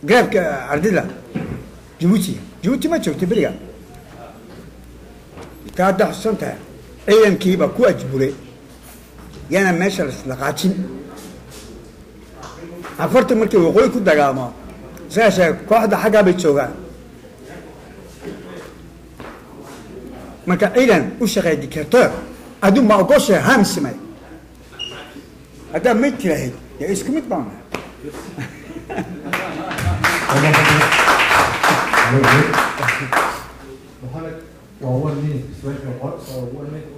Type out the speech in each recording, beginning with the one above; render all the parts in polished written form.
Grève-ka ardida Jabuuti, Jabuuti ma joogtay beriga taa hadda xusuusan tahay. Ciidankiibaa ku ajburay yana meesha laslaqaajin. Afarta markii waqooyi ku dagaalmo, isagaa sheegay kooxda xaggaa bay joogaan. Marka ciidan u shaqeeya dictateur, aduu ma ogosha haamsimay haddaa may tirahayd, dee isku mid baan nahay. Mohamed, waa 1 minute su-aasha qor, so 1 minute.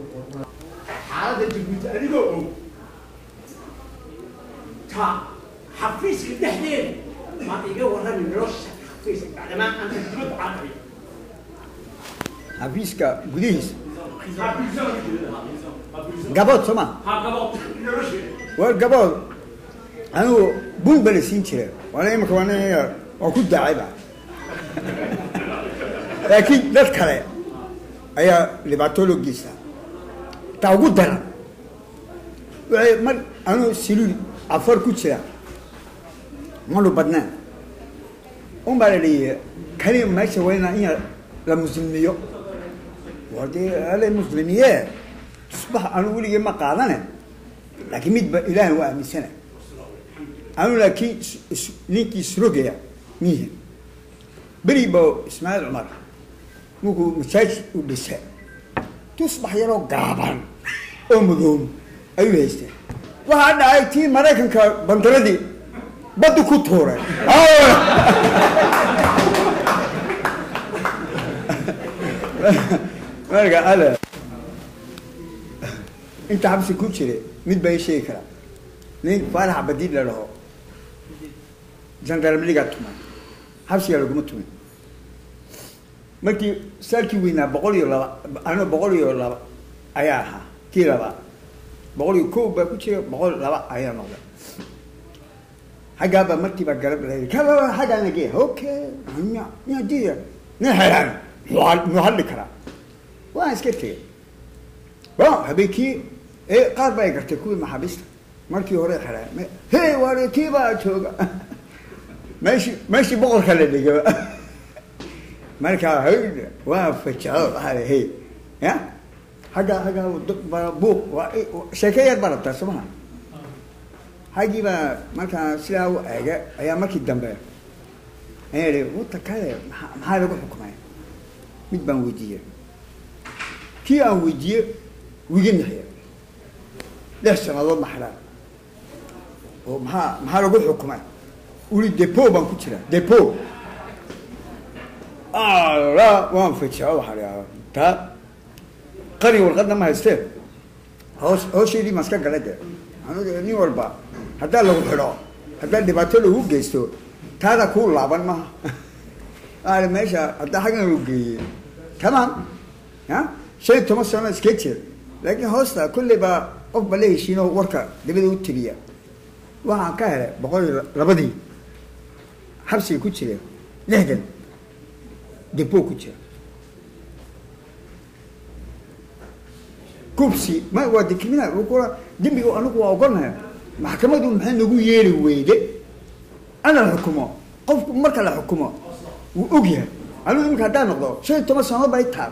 Xaaladda Jabuuti adigoo og, ta xafiiska dhexdeeda ma iga warrami nolosha xafiiska, bacdamaa aan dibadda caaqayo? Xafiiska gudihiisa gabood soo ma? Ha, gabood nolosheeda. War gabood anigu buun ba la siin jira, waana imika waa nin waa ku daacayba, laakiin dad kale ayaa dhibaato loo geystaa. Taa ugu daran waxay mar anuu cellule afar ku jira, manu badnaan un baa la leeyahay kani meesha waa ina in la muslimiyo. War dee ala muslimiye, tusbax anu weligay ma qaadane, laakiin midba Ilaahay waa aaminsana anu, laakiin ninkii isrogaya mihi. Beri ba Ismaaciil Cumar markuu masaajid u dhisay, tusbax yaroo gaaban oo madow ayuu haystay. Waxaa dhacay tii Maraykanka bandaradii baddu ku tuuray. Marka ale inta xabsi ku jiray mid baa ii sheegi karaa, nin Faarax Badiid la dhaho gendarmerigaa tumay, xabsigaa laguma tumin. Markii saalkii weynaa 102, anuu 102 ayaa ahaa, kii labaa 101 baa ku jira, 102 ayaa noqday. Xaggaabaa markiibaa garab la kala xaggaana gee. Okay, nya diida nin xeeraan muxuu hadli karaa, waan iska tegay. Bon, habeenkii ee qaar baa ay gartay kuwii maxaabiista markii hore xeraan, he waar kii baa jooga meeshii, meeshii boqorka la dhigaba. Markaa hey waa fajaco, waxaa la hey ya xagga xagga baa buuq, waa sheeke yar baa rabtaa somaha. Xaggii baa markaa sidaa u eega ayaa markii dambe ayaa ihi wata kale maxaa lagu xukumay? Mid baan weydiiyey, kii aan weydiiyey wiiga naxiya 6 sannadood ma xidhaan oo maxaa lagu xukumay? Uli dépôt baan ku jiraa, dépôt. Allah, waan fajaco, waxaa la taa qari warqadna ma haystee, hoos hooshaydii maan iska galay. Dee nin walba haddaa lagu xidho, haddaa dhibaato lagu geysto, taada kuu laaban maha. Waali meesha haddaa xaggan lagu geeyey, tamaam ya 15 sano iska jir, laakiin hoosta kolley baa qof ba la heshiinoo warka dabada u teliya. Waxaan ka helay 102-dii xabsiga ku jira, 60 dépôt ku jira. Kubsi ma waa de criminal kula dembiga, anigu waa ogolnahay. Maxkamadu maxay nagu yeeri weyde ana la xukumo? Qofku marka la xukumo wuu og yahay. Anigu imika haddaan noqdo 15 sano bay taal.